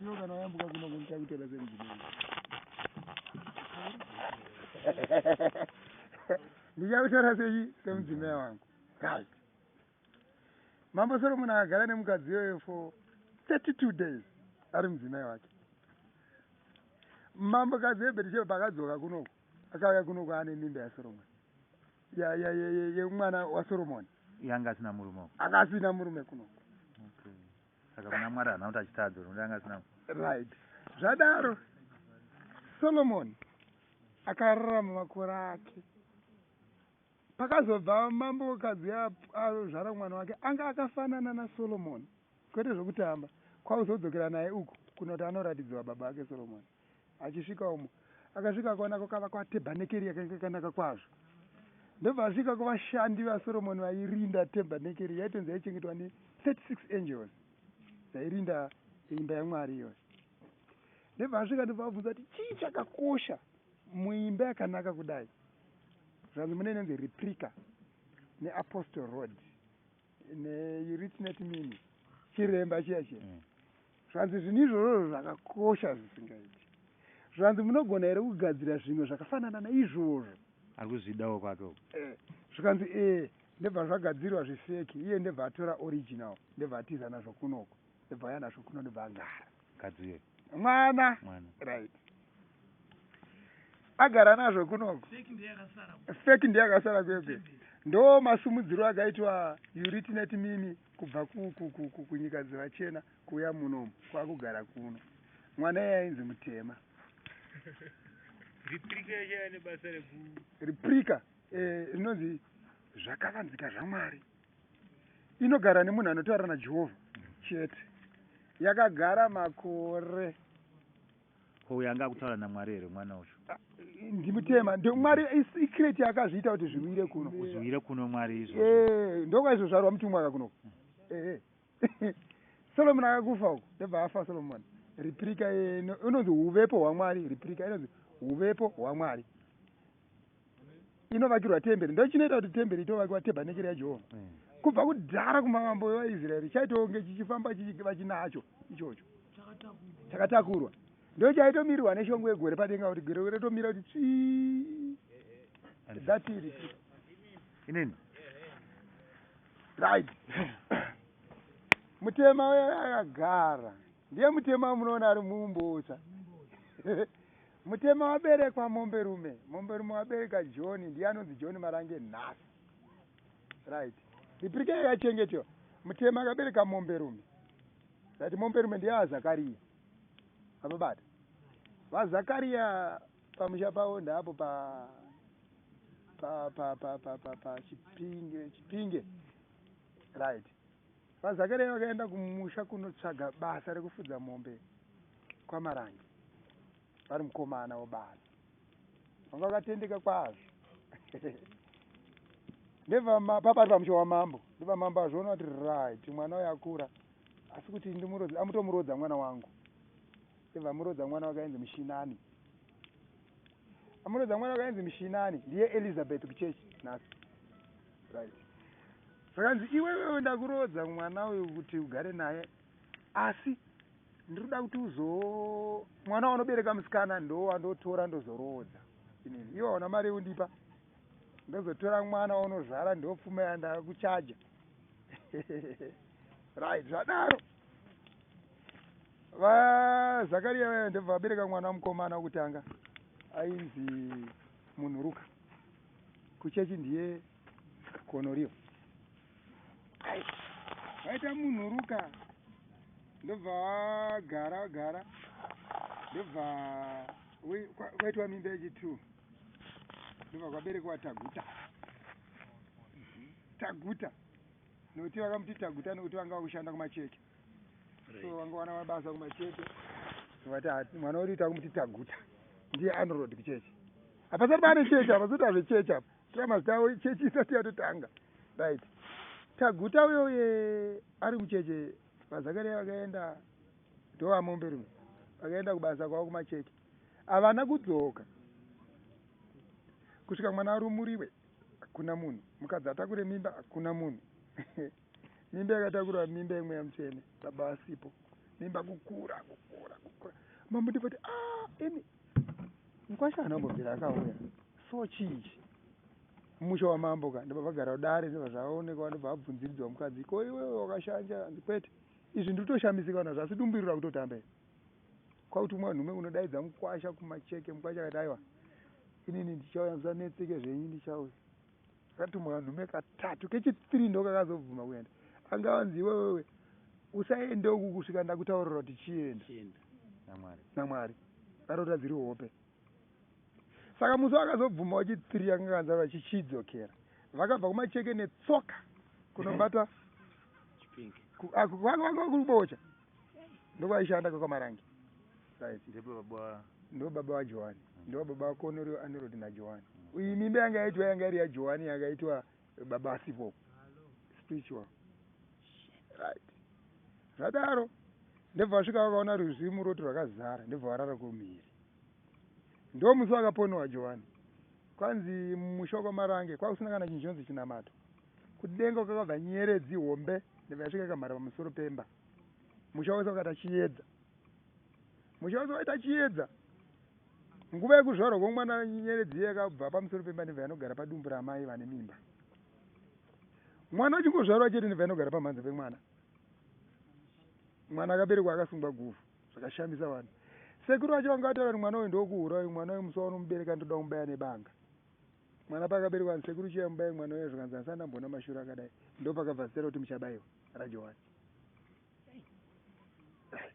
Iwe kana wayambuka kuno ndichakutora semudzimai. Ndichakutora sei semudzimai wangu. Right. Mambo Solomon akagara nemukadzi iyoyo for 32 days ari mudzimai wake. Mambokadzi weBhetisheba paakadzoka kunoku, akauya kunoku ane mimba yaSolomon. Yemwana waSolomon. Iye anga asina murume uko. Anga asina murume kunoku. Okay. Saka kuna Mwari haana kuti achitadza nokuti anga asina. Right. Zvadaro Solomon akararama makore ake. Pakazobva mambokadzi azvara mwana wake anga akafanana naSolomon kwete zvokutamba kwakuzodzokera naye uku kunoti anoratidzwa baba vake Solomon. Achisvika umo akasvika akaona kwakavakwa tebhanekeri yakanga yakanaka kwazvo. Ndobva asvika kuvashandi vaSoromoni vairinda tebhanekeri yaitonzi yaichengetwa ne 36 angels dzairinda imba yaMwari iyoyo. Ndobva asvika ndobva abvunza kuti chii chakakosha muimba yakanaka kudai? Zvanzi mune inonzi replica neapostle road neuritinate mini chiremba chiya chiya. Zvanzi zvinhu izvozvo zvakakosha zvisingaiti. Zvanzi munogona here kugadzira zvimwe zvakafanana naizvozvo? Ari kuzvidawo kwake uko. Eh, zvikanzi eh, ndebva zvagadzirwa zvifeki iye ndebva atora original ndebva atiza nazvo kunoko ndebva auya nazvo kuno ndebva agara. Mukadzi uye. Mwana. Mwana. Right. Agara nazvo kunoko. Fake ndiye akasara kwekwe. Ndo masumudziro akaitwa Uritinate Mimi kubva kunyika dzevachena kuuya munomu kwakugara kuno. Mwana iye ainzi Mutema. Replika rinonzi zvakavanzika zvaMwari. Inogara nemunhu anotaura naJehovha chete. Yakagara makore. Ko uyo anga akutaura naMwari here mwana uyu? Ah, ndimutema. Mwari icrate yakazviita kuti zviwire kuno. Zviwire kuno Mwari izvozvo. Eh, ndokwaizozvarwa mutumwa ka kuno. Eh. Solomon akakufa uko. Ndobva afa Solomon. Replika inonzi huvepo hwaMwari, replika inonzi huvepo hwaMwari. Inovakirwa temberi. Ndochinoita kuti temberi itovakirwa tebhanekeri yaJehovha. Kubva kudhara kumavambo evaIsraeri chaitonge chichifamba vachinacho ichocho. Chakatakurwa. Ndochaitomirirwa neshongwe yegore padenga kuti gore rotomira kuti tsvii. That is it. Inini? Right. Mutema uyo akagara. Ndiye mutema munoona ari mumbotsa. Mutema waberekwa momberume. Momberume wabereka John, ndiye anonzi John Marange nhasi. Right. Replika yakachengetwa. Mutema akabereka momberume. Right, momberume ndiye aZakaria. Vababata. VaZakaria pamusha pavo ndapo pa pa pa pa pa pa pa Chipinge, Chipinge. Right. VaZakaria vakaenda kumusha kunotsvaga basa rekufudza mombe kwaMarange. Vari mukomana webasa. Vanga vakatendeka kwazvo. Ndebva papari pamusha wamambo. Ndebva mambo azviona kuti right mwana uyu akura. Asi kuti ndimurodze, amutomurodza mwana wangu. Ndebva amurodza mwana wake ainzi Mushinani. Amurodza mwana wake ainzi Mushinani. Ndiye Elizabeth kuchechi nhasi. Right. Zvakanzi iwewe ndakurodza mwana uyu kuti ugare naye asi ndiri kuda kuti uzo mwana wanobereka musikana ndo wandotora ndozoroodza inini iwe hauna mari yekundipa ndozotora mwana waunozvara ndopfuma yandakuchaja right zvadaro vaZakaria vaya ndobva vabereka mwana mukomana wekutanga ainzi Munhuruka kuchechi ndiye Konorio vaita Munhuruka ndobva vagara gara ndobva kwaitwa mimba yechi2 ndobva kwaberekwa Taguta. Taguta nokuti vakamuti Taguta nokuti vanga vakushanda kumacheke so vanga wana mabasa kumacheke vati mwana wedu takumuti Taguta ndiye Arnold kuchechi hapasati pane chechi hapasati azvechechi apa tora mazita avo chechi isati yatotanga right Taguta uyo uye ari mucheche vaZakaria vakaenda ndovamomberume vakaenda kubasa kwavo kumacheke havana kudzoka kusvika mwana arumuriwe hakuna munhu mukadzi atakure mimba hakuna munhu mimba yakatakurwa mimba yemweya mutsvene baba vasipo Mimba kukura kukura kukura. Mambo ndibva ah imi mukwasha haana kumbobvira akauya. So chii ichi? Musha wamambo ka ndobva vagara dare ndobva zvaonekwa ndobva abvunziridzwa mukadzi ko iwewe wakashanja hanzi kwete izvi ndikutoshamisika nazvo asi dumbu iri rakutotamba iri. Kwakutumwa nhume unodaidza mukwasha kumacheke mukwasha akati aiwa inini ndichauya musanetseke zvenyu ndichauya. Akatumwa nhume katatu kechithree ndokakazobvuma kuenda. Anga anzi iwewewe usaende uku kusvika ndakutaurira kuti chienda Chienda. Namwari. naMwari. Varota dziri hope. Saka musi wakazobvuma wechithree akanga anzara vachichidzokera. Vakabva kumacheke netsoka kunobata Chipinge. vanga kubocha. Ndokwaishanda kwakamarangi. Right. Ndipo baba Ndo baba waJohani. Ndo baba waKonorio Anerod naJohani. Iyi mimba yanga yaitwa yanga iri yaJohani yakaitwa baba asipo. Spiritual. Right. Zvadaro ndobva vasvika vakaona rwizi muroti rwakazara ndobva varara kumhiri. Ndo musi wakaponewa Johani. Kwanzi musha wekwaMarange kwakusina kana chinhu chinonzi chinamato. Kudenga kwakabva nyeredzi hombe ndobva yasvika ikamhara pamusoro pemba. Musha wese wakaita chiedza. Musha wese waita chiedza. Nguva yekuzvarwa kwomwana nyeredzi iya yakabva pamusoro pemba ndobva yanogara padumbu ramai vane mimba. Mwana achingozvarwa chete ndobva yanogara pamhanza pemwana. Mwana akaberekwa akasungwa guvhu zvakashamisa vanhu. Sekuru vacho vanga vataura kuti mwana uyu ndokuhura uyu mwana uyu musi waunomubereka ndoda kumubaya nebanga. Mwana paakaberekwa sekuru chiya mubaye mwana uyu zvikanzi handisati ndamboona mashura akadai. Ndopakabva zita rekuti muchabaiwa raJohani. Right.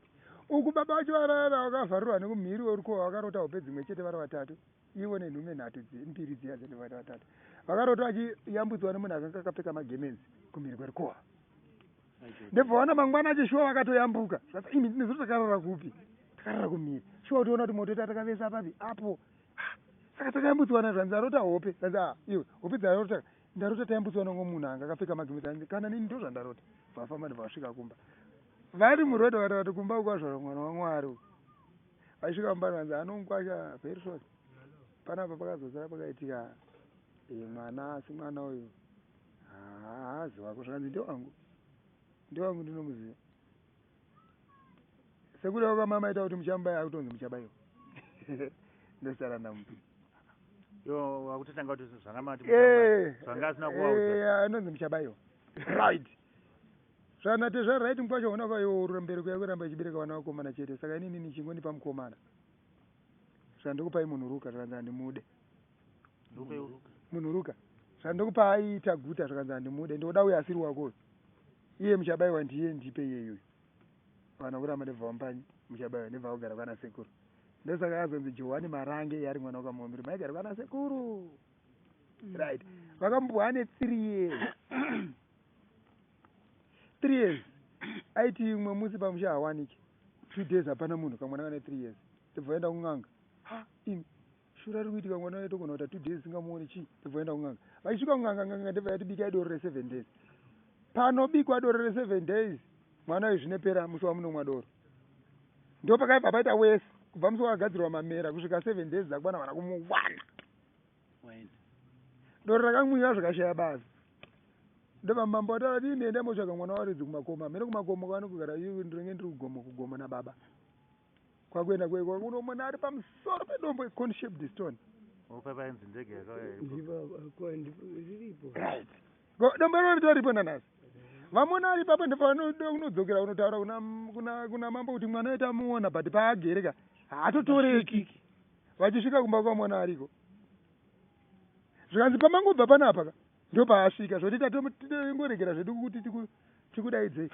Uku baba vacho varara vakavharirwa nekumhiri werukova vakarota hope dzimwe chete vari vatatu. Ivo nenhume nhatu mbiri dziya dzenhu vatatu. Vakarota vachiyambutswa nemunhu akanga akapfeka magemenzi kumhiri kwerukova. Ndobva vaona mangwana acho shuwa vakatoyambuka. Zvikanzi imi nezuro takarara kupi? Takarara kumhiri. Shuwa toona kuti moto takavesa papi? Apo. Saka takayambutswa nazvo hanzi arota hope. Zvanzi ah iwe hope dzarota ndarota tayambutswa nomwe munhu anga akapfeka magemenzi hanzi kana nini ndozvandarota. Vafamba ndobva vasvika kumba. Vari muroad vakataura kuti kumba kwazvarwa mwana waMwari uku. Vasvika kumba vanzi anonkwasha very short. Panapa pakazosara pakaitika mwana asi mwana uyu haazi wako zvakanzi ndewangu. Ndewangu ndinomuziva. Sekuru vako ita kuti muchamubaya akutonzi muchabaiwa. Ndosara ndamupi. Yo wakutotanga kuti zvanga mati zvanga asina kuvaudza. Anonzi muchabaiwa. Right. Zvanate zva right mukwasha una kwayo mbereko yako ramba ichibereka vana vakomana chete. Saka inini nichingonipa mukomana. Zvandokupai munhu ruka zvakanzi handimude. Munhu ruka. Zvandokupa aita guta zvakanzi handimude. Ndoda uyo asiri wako. Iye muchabaiwa ndiye ndipe iyeyu. Vana kuramba ndobva vamupanyi muchabaiwa ndobva kugara kwana sekuru. Ndosaka azonzi Johani Marange iye ari mwana wakamuomberi maigara kwana sekuru. Right. Vakamupuwa ane 3 years. 3 years. Aiti umwe musi pamusha hawaniki. 2 days hapana munhu kamwana kane 3 years. Ndobva vaenda kun'anga. Ha imi shura riri kuitika mwana wacho togona kuita 2 days singamuoni chii. Ndobva vaenda kun'anga. Vachisvika kun'anga n'anga ndobva yati bikai doro re 7 days. Panobikwa doro re 7 days mwana uyu zvinopera musi wamunomwa doro. Ndopakaibva paita wese kubva musi wakagadzirwa mamera kusvika 7 days dzakwana vana kumuwana. Waenda. Doro rakamwiwa zvikashaya basa. Ndobva mambo ataura kuti imi endai motsvaga mwana waridzi kumakomo. Mhene kumakomo kwaanogara iwe ndinenge ndiri kugomo kugomo nababa. Kwakuenda kwakunomona ari pamusoro pedombo cone shaped stone. Painzi ndege yakauya ipo. Riripo. Right. Dombo iroro ritoripo nanhasi. Vamona ari ipapo ndopanodzokera kunotaura kuna mambo kuti mwana wetu amuona but paagereka haatotoreki. Vachisvika kumba kwamwana ariko. Zvikanzi pamangobva panapa ka ndopaasvika zvoti tatongoregera zvedu kuti tikudaidzei.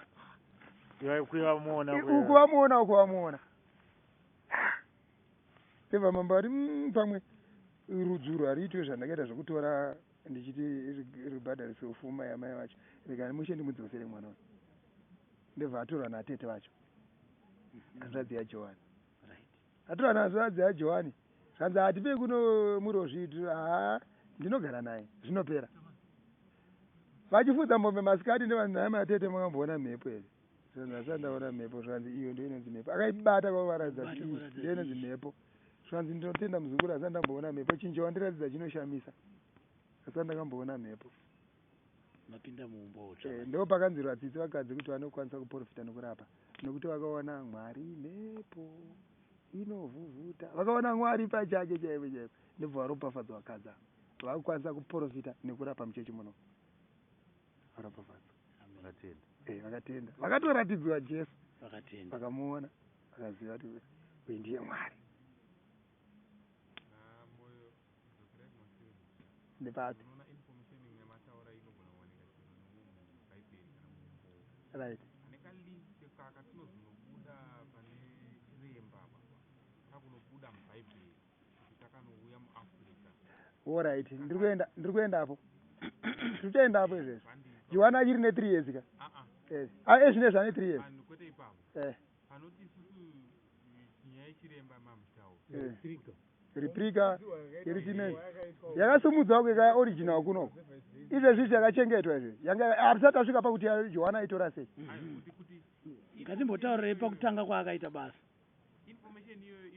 Kuvamuona. Uku vamuona uku vamuona. Ndobva mambo ati pamwe rudzuro hariitwe zvandakaita zvekutora ndichiti ribhadharise ufuma yamai vacho. Rega mushe ndimudzosere mwana uyu. Ndobva atorwa natete vacho. Hanzvadzi yaJohani. Right. Atorwa nahanzvadzi yaJohani. Zvanzi hatipei kuno murozvi haa ndinogara naye zvinopera. Vachifudza mombe masikati ndevanzi matete makamboona mhepo here? Zvanzi asati ndaona mhepo zvanzi iyo ndiyo inonzi mhepo. Akaibata kwavaratidza kuti iyi ndiyo inonzi mhepo. Zvanzi ndinotenda muzukuru asati ndamboona mhepo. Chinhu chawandiratidza chinoshamisa. Asati ndakamboona mhepo. Mapinda muumbo utsva. Ndo pakanzirwa tsitsi vakadzi kuti vanokwanisa kuprofita nokurapa, nokuti vakaona Mwari mhepo inovhuvhuta, vakaona Mwari pachake chaipo chaipo, ndobva varopafadzwa vakadzi ava vakukwanisa kuprofita nekurapa muchechi muno, varopafadzwa. Vakatenda. Vakatenda, vakatoratidzwa Jesu. Vakatenda. Vakamuona, vakaziva kuti uyu ndiye Mwari. Ndepapi? Right. Ane kalink katinozonobuda pane chiremba apa, takunobuda muBhaibheri kuti takanouya muAfrica. Alright, ndiri kuenda, ndiri kuendapo, tiri kutoendapo izvezvi. Johani achiri ne3 years ka? Aa. Ah, ezvinezvi ane 3 years. Vanhu kwete ipapo. Panoti isusu nyaya yechiremba mamutaura. Replica iri yakasimudzwa kuika original kunoko izvezvi yakachengetwa izvezvi, yanga hatisati tasvika pakuti Johani aitora sei. Kuti kuti Ngatimbotaurirai pakutanga kwaakaita basa. Information iyoyo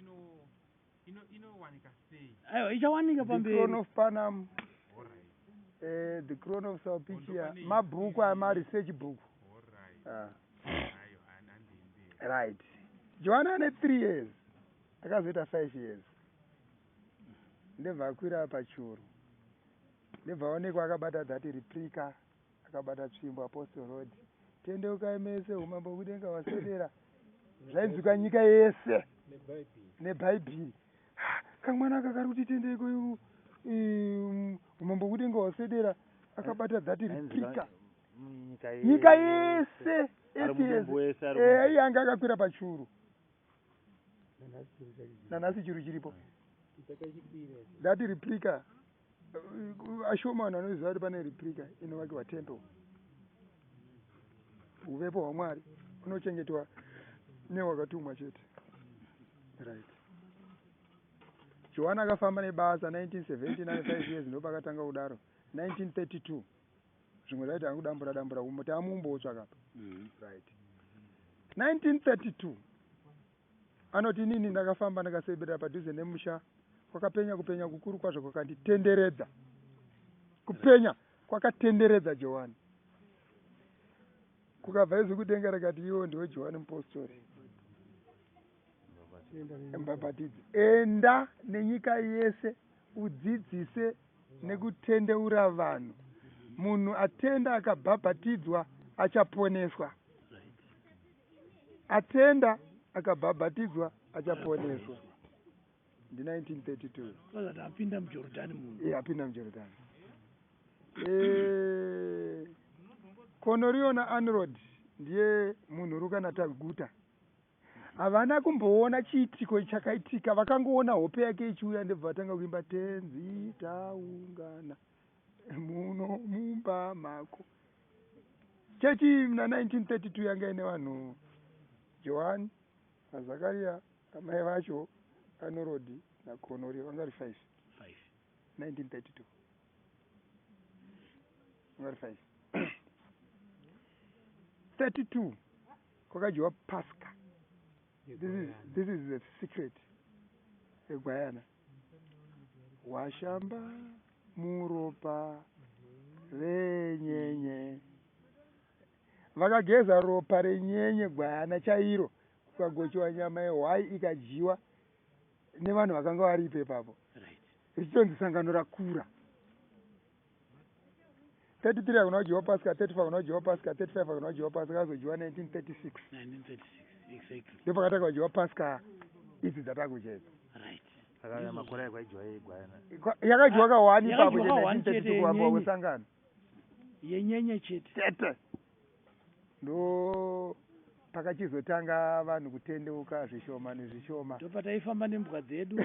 inowanika sei? Aiwa, ichawanika The Crown pamberi. of Panam. Alright. The Crown of Sulpicia, mabhuku amaresearch book. Alright. Ah. Ayo handiendei. Right, Johani ane 3 years, akazoita 5 years, ndebva akwira pachuru, ndebva aonekwa akabata that replica, akabata tsvimbo, apostle rod, "Tendeukai mese, umambo hwekudenga hwaswedera." Zvainzwika nyika yese nebhaibheri. Ha, kamwana aka kari kuti tendeiko, umambo hwekudenga hwaswedera, akabata that replica. Nyika Nyika yese. Ari mudumbu wese, ari Iye anga akakwira pachuru. Nanhasi churu chiripo, that replica. Ashoma vanhu vanoziva kuti pane replica inovakiwa temple. Uvepo hwaMwari unochengetwa newakatumwa chete. Right, Johani akafamba nebasa. 1979, 5 years, ndopakatanga kudaro. 1932 zvimwe zvaiti angudambura dambura umo taamumbotsvaka pa. Right, 1932 anoti, "Inini ndakafamba ndakasebera padhuze nemusha, kwakapenya kupenya kukuru kwazvo kwakanditenderedza." Kupenya kwakatenderedza Johani, kukabva izwi kudenga rakati, "Iwo ndiwe Johani mupostori mubhabhatidzi, enda nenyika yese udzidzise nekutendeura vanhu. Munhu atenda akabhabhatidzwa achaponeswa." Atenda akabhabhatidzwa achaponeswa, ndi1932. Kwazati apinda muJorodhani munhu. Iye apinda muJorodhani. Konorio naAnrod ndiye munhu Ruka naTaguta havana kumboona chiitiko chakaitika, vakangoona hope yake ichiuya, ndebva vatanga kuimba, "Tenzi, taungana muno mumba mako." Chechi muna 1932 yanga ine vanhu Johani naZakaria, amai vacho, Anorodi naKonorio, vanga vari five. Five. 1932 vanga vari five. 32 kwakadyiwa Pasca. This is the secret yegwayana washamba muropa renyenye. Vakageza ropa renyenye, gwayana chairo, kukagochiwa nyama yehwai, ikadyiwa nevanhu vakanga varipo ipapo. Richitonzi sangano rakura. 33 hakuna kudyiwa Pasika, 34 hakuna kudyiwa Pasika, 35 hakuna kudyiwa Pasika, akazodyiwa 1936. 1936, exactly. Ndopakatanga kudyiwa Pasika idzi dzatakuchedza. Saka makore ayo kwaidyiwa yegwayana? Yakadyiwa ka1 ipapo. Yakadyiwa ka1 chete, 1932 kuvambwa yenyenye. kwesangano. Yenyenye chete. Tete, ndo pakachizotanga vanhu kutendeuka zvishoma nezvishoma. Ndopataifamba nembwa dzedu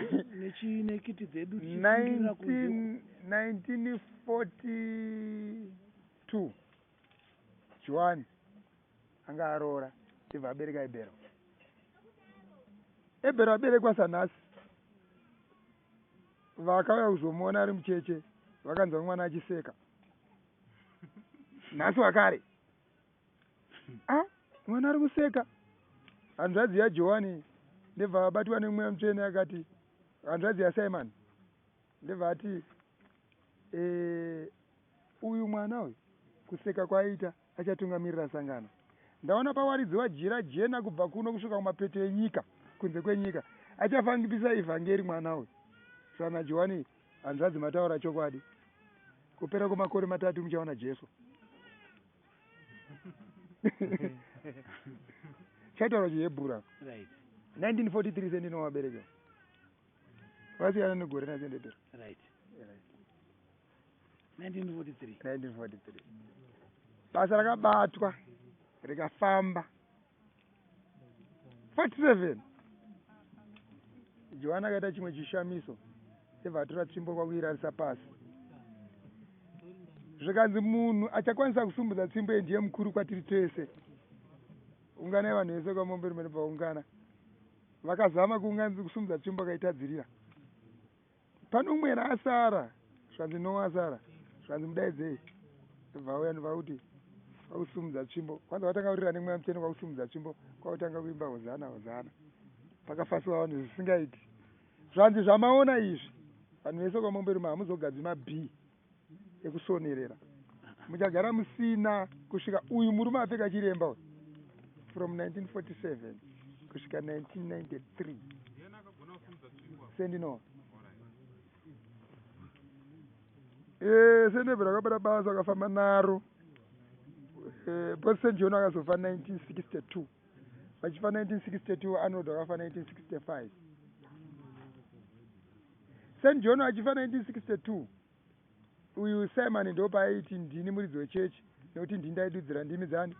nekiti dzedu tichisungirira kunze. 1942 Johani anga aroora, ibva abereka Ebhero. Ebhero aberekwa sanhasi, vakauya kuzomuona ari mucheche, vakanzwa mwana achiseka. Nhasi wakare, a mwana ari kuseka. Hanzvadzi yaJohani ndebva abatwa nemweya mutsvene, akati, hanzvadzi yaSimon ndebva ati, "Uyu mwana uyu kuda Kuseka kwaaita achatungamirira sangano. Ndaona pawaridziwa jira jena kubva kuno kusvika kumapeto enyika, kunze kwenyika. Achafambisa ivhangeri mwana uyu. Sana Johani, hanzvadzi mataura chokwadi. Kupera kwemakore 3 muchaona Jesu. Chaitaura chiHebhura. Right. 1943 sendinowabereka. Vasiyana negore nasendebhera. Right. 1943. 1943. Basa rakabatwa rikafamba. 47. Johani akaita chimwe chishamiso. Ebva atora tsvimbo kwakuirarisa pasi. Zvikanzi munhu achakwanisa kusimudza tsvimbo iyi ndiye mukuru kwatiri tese. Unganai vanhu vese kwaMomberume paungana. Vakazama kusimudza tsvimbo akaitadzirira. Pane umwe here asara? Zvikanzi no asara. Zvikanzi mudaidzei. Ndobva auya ndobva kuti kwakusimudza tsvimbo. Kwanza vatanga kurira nemweya mutsvene kwakusimudza tsvimbo, kwakutanga kuimba hozana hozana. Pakafasiwa vanhu zvisingaiti. Zvanzi zvamaona izvi, vanhu vese kwaMomberume hamuzogadzwi mabhii ekusonerera. Muchagara musina kusvika uyu murume apfeka chiremba uyu. From 1947 kusvika 1993. Sendino. Sendebhera akabata basa akafamba naro. Both St. John akazofa 1962. Vachifa 1962, Arnold akafa 1965. St. John achifa 1962. Uyu Simon ndo paaiti ndini muridzi wechechi nekuti ndini ndaidudzira ndimi dzani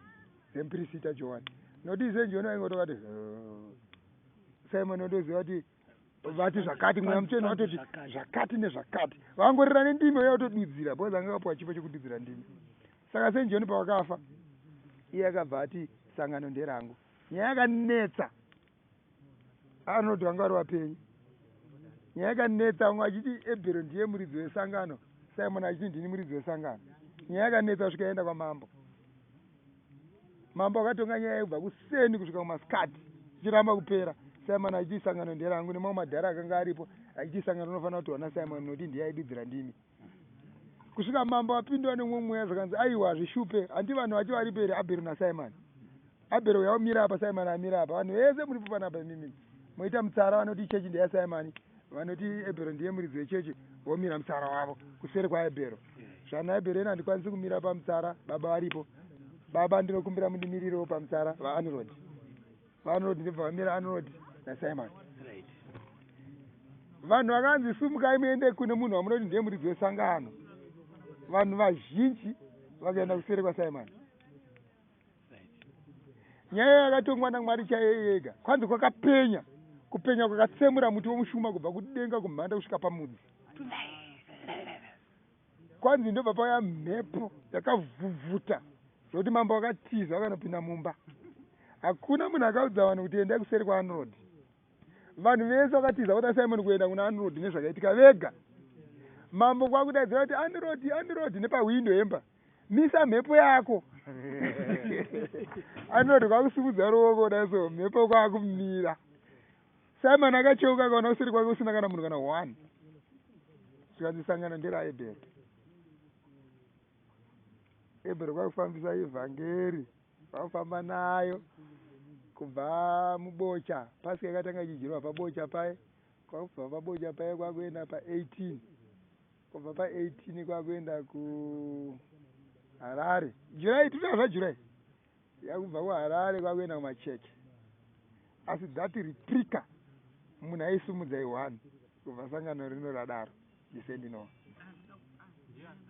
dzemupirisita Johani. Nokuti St. John vaingotokati Simon ondoziva kuti vati zvakati, mweya mutsvene watoti zvakati nezvakati. Vangorera nendimi uya otodudzira because anga akapuwa chipo chekududzira ndimi. Saka St. John pavakafa iye akabva ati sangano nderangu. Nyaya yakanetsa Arnold vanga vari vapenyu. Nyaya yakanetsa vamwe vachiti Ebhero ndiye muridzi wesangano, Simon achiti ndini muridzi wesangano. Nyaya yakanetsa kusvika yaenda kwamambo. Mambo akatonga nyaya yekubva kuseni kusvika kumasikati ichiramba kupera. Simon achiti sangano nderangu nemamwe madhara akanga aripo achiti sangano rinofanira kutorwa naSimon nokuti ndiye aidudzira ndimi. Kusvika mambo apindwa nemumwe mweya zvakanzi aiwa hazvishupe hanti vanhu vacho varipo here Abhero naSimon. Abhero uya umira apa Simon amira apa vanhu vese muripo panapa imimi moita mutsara vanoti chechi ndeya Simon vanoti Ebhero ndiye muridzi wechechi vomira mutsara wavo kuseri kwaEbhero. Zvana Ebhero ena handikwanisi kumira pamutsara baba varipo. Baba ndinokumbira mundimirirewo pamutsara vaArnold. VaArnold ndibva vamira Arnold naSimon. Right. Vanhu vakanzi sumukai muende kune munhu wamunoti ndiye muridzi wesangano. Vanhu vazhinji vakaenda kuseri kwaSimon. Nyaya yakatongwa naMwari chaiye yega. Kwanzi kwakapenya, kupenya kwakatsemura muti womushuma kubva kudenga kumhanda kusvika pamudzi. Kwanzi ndobva pauya mhepo yakavhuvhuta zvokuti mambo akatiza vakanopinda mumba. Hakuna munhu akaudza vanhu kuti endai kuseri kwaArnold. Vanhu vese vakatiza vota Simon kuenda kuna Arnold nezvakaitika vega. Mambo kwakudaidzira kuti Arnold, Arnold nepahwindo yemba. Misa mhepo yako. Arnold kwakusimudza ruoko kudai so mhepo kwakumira. Simon akacheuka akaona kuseri kwake kusina kana munhu kana one. Zvikanzi sangano nderaEbhero. Ebhero kwakufambisa ivhangeri, kwakufamba nayo kubva mubocha. Pasika yakatanga ichidyirwa pabocha paye, kwakubva pabocha paye kwakuenda pa18. Kubva pa18 kwakuenda kuHarare. July, tinotaura zvaJuly. Yakubva kuHarare kwakuenda kumacheche. Asi that replica munhu aisimudza i1 kubva sangano rino radaro ndisendinoa.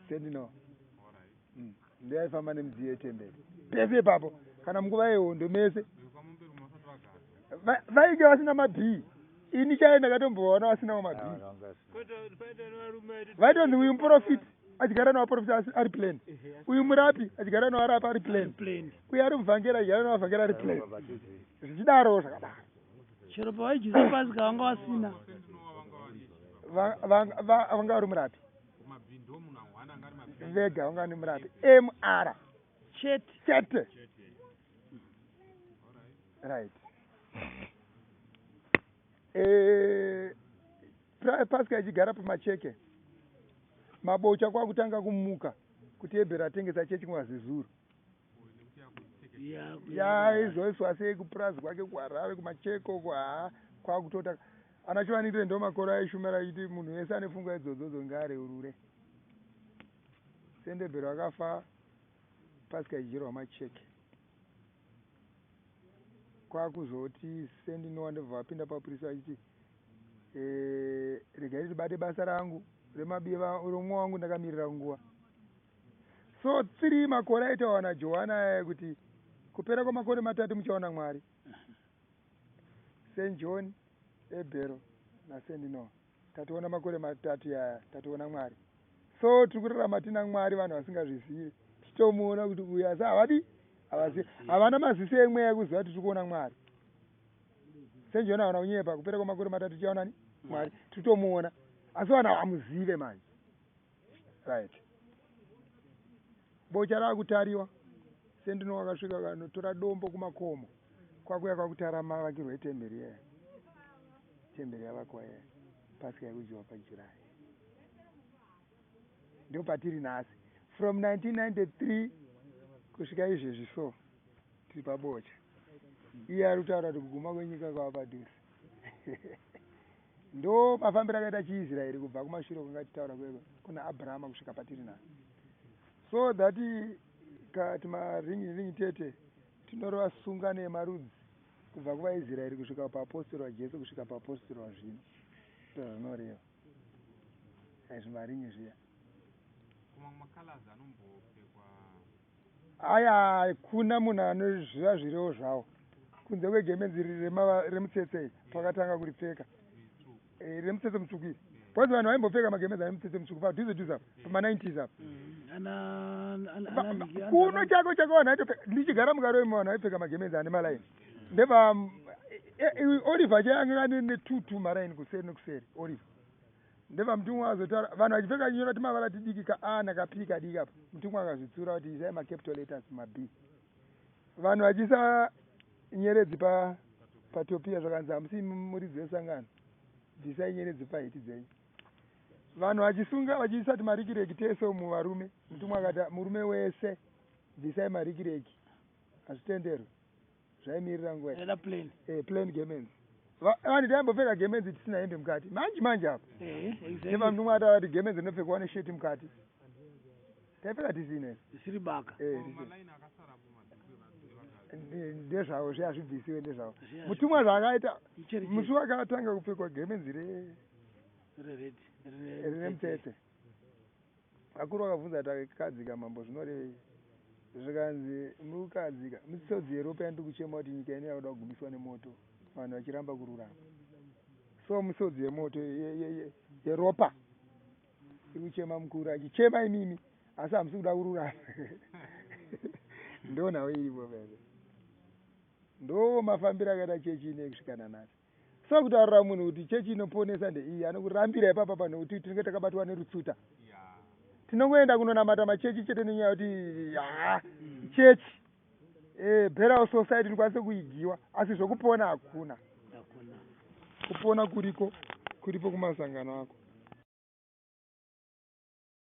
Sendinoa. Ndiye aifamba nemidziyo yetemberi. Pese ipapo kana munguva yehondo mese vainge vasina mabhii. Ini chaiye ndakatombovaona vasinawo mabhii. Vaitonzi uyu muprofiti achigara nevaprofiti ari plain. Uyu murapi achigara nevarapi ari plain. Uyu ari muvhangeri achigara nevavhangeri ari plain. Zvichidaro zvakadaro. Chero pavaidyisa pasika vanga vasina. Vanga vari murapi. Vega vanga vari murapi. MR. Chete. Chete. Right. Pasika ichigara pamacheke. Mabocha kwakutanga kumuka. Kuti Ebhero atengesa chechi kumaZezuru. Yaizoiswa sei kupurazi kwake kuHarare kuMacheko uko haa kwakutota ana Chivanikire ndo makore aishumira achiti munhu wese ane pfungwa idzodzodzo ngaareurure. Sendebhero akafa pasika ichidyirwa macheke. Kwakuzoti Sendinowa ndobva vapinda papurisa vachiti eh, regai ndibate basa rangu remabiva romwe wangu ndakamirira nguva. So 3 makore aitaura naJohana aya kuti kupera kwamakore matatu muchaona Mwari. St John, Ebhero naSt Noah. Tatoona makore matatu yaya tatoona Mwari. So tiri kurarama tina Mwari vanhu vasingazvizive. Tichitomuona kuti uyu asi havadi havazivi. Havana maziso emweya ekuziva kuti tiri kuona Mwari. St John havana kunyepa kupera kwamakore matatu tichaona ni Mwari. Tiri kutomuona. Asi vanhu havamuzive manje. Right. Bocha rakutariwa. Sendino wakasvika akanotora dombo kumakomo. Kwakuya kwakutara mavakirwo etemberi iya. Temberi yavakwa iya. Pasika yekudyiwa paJuly. Ndipo patiri nhasi. From 1993 kusvika izvezvi so tiri pabocha. Iye ari kutaura kuti kuguma kwenyika kwava padhuze. Ndo mafambiro akaita chiIsraeri kubva kumashure kwanga tichitaura kuna Abrahama kusvika patiri nhasi. So that kati maringi ringi tete tinoreva sungano yemarudzi kubva kuvaIsraeri kusvika paapostori waJesu kusvika paapostori wazvino. Ndozvinoreva. Zvimaringi zviya. Kumamwe macolors anombopfekwa Aya hakuna munhu anoziva zvirevo zvawo kunze kwegemenzi remutsetse iri pakatanga kuripfeka remutsetse mutsvuku iri because vanhu vaimbopfeka magemenzi ane mutsetse mutsvuku padhuze dhuze apa pama90s apa kuno chako chako vanhu vaitopfeka ndichigara muKaroi vanhu vaipfeka magemenzi ane malaini ndebva Oliver chayanga ane netutu maraini kuseri nekuseri Oliver ndebva mutumwa azotaura vanhu vachipfeka chinyora timavara tidiki ka A naka P kadiki apa mutumwa akazvitsura kuti isai macapital letters ma B vanhu vachiisa nyeredzi pa patopia zvakanzi hamusi muridzi wesangano bvisai nyeredzi pahiti dzenyu vanhu vachisunga vachiisa timarikireki tese umu varume mutumwa akati murume wese bvisai marikireki hazvitenderwi zvaimirira nguva iyi. Plain. Plain gemenzi vanhu taimbopfeka gemenzi tisina hembe mukati manje manje apa Exactly. Mutumwa ataura kuti gemenzi rinopfekwa nesheti mukati taipfeka tisina Isiri baka. Malaini akasarapo madhuku evakadzi. Ndezvavo zviya zvibvisiwe ndezvavo Zviya mutumwa zvaakaita Mucherechedzo. Musi wakatanga kupfekwa gemenzi Rered. Rine mutsetse vakuru vakabvunza kuti akadzika mambo zvinorevei zvikanzi muri kukadzika misodzi yeropa yandiri kuchema kuti nyika ino yakuda kugumiswa nemoto vanhu vachiramba kururama so misodzi yemoto yeropa iri kuchema mukuru achichema imimi asi hamusi kuda kururama ndo nhau iripo pese ndo mafambiro akaita chechi ine kusvika nanhasi so kutaurira munhu kuti chechi inoponesa ndeiyi anokurambira ipapa pano kuti tinenge takabatwa nerutsuta tinongoenda kunonamata machechi chete nenyaya yekuti ha chechi burial society ndikwanise kuigiwa asi zvokupona hakuna Hakuna. Kupona kuriko kuripo kumasangano ako.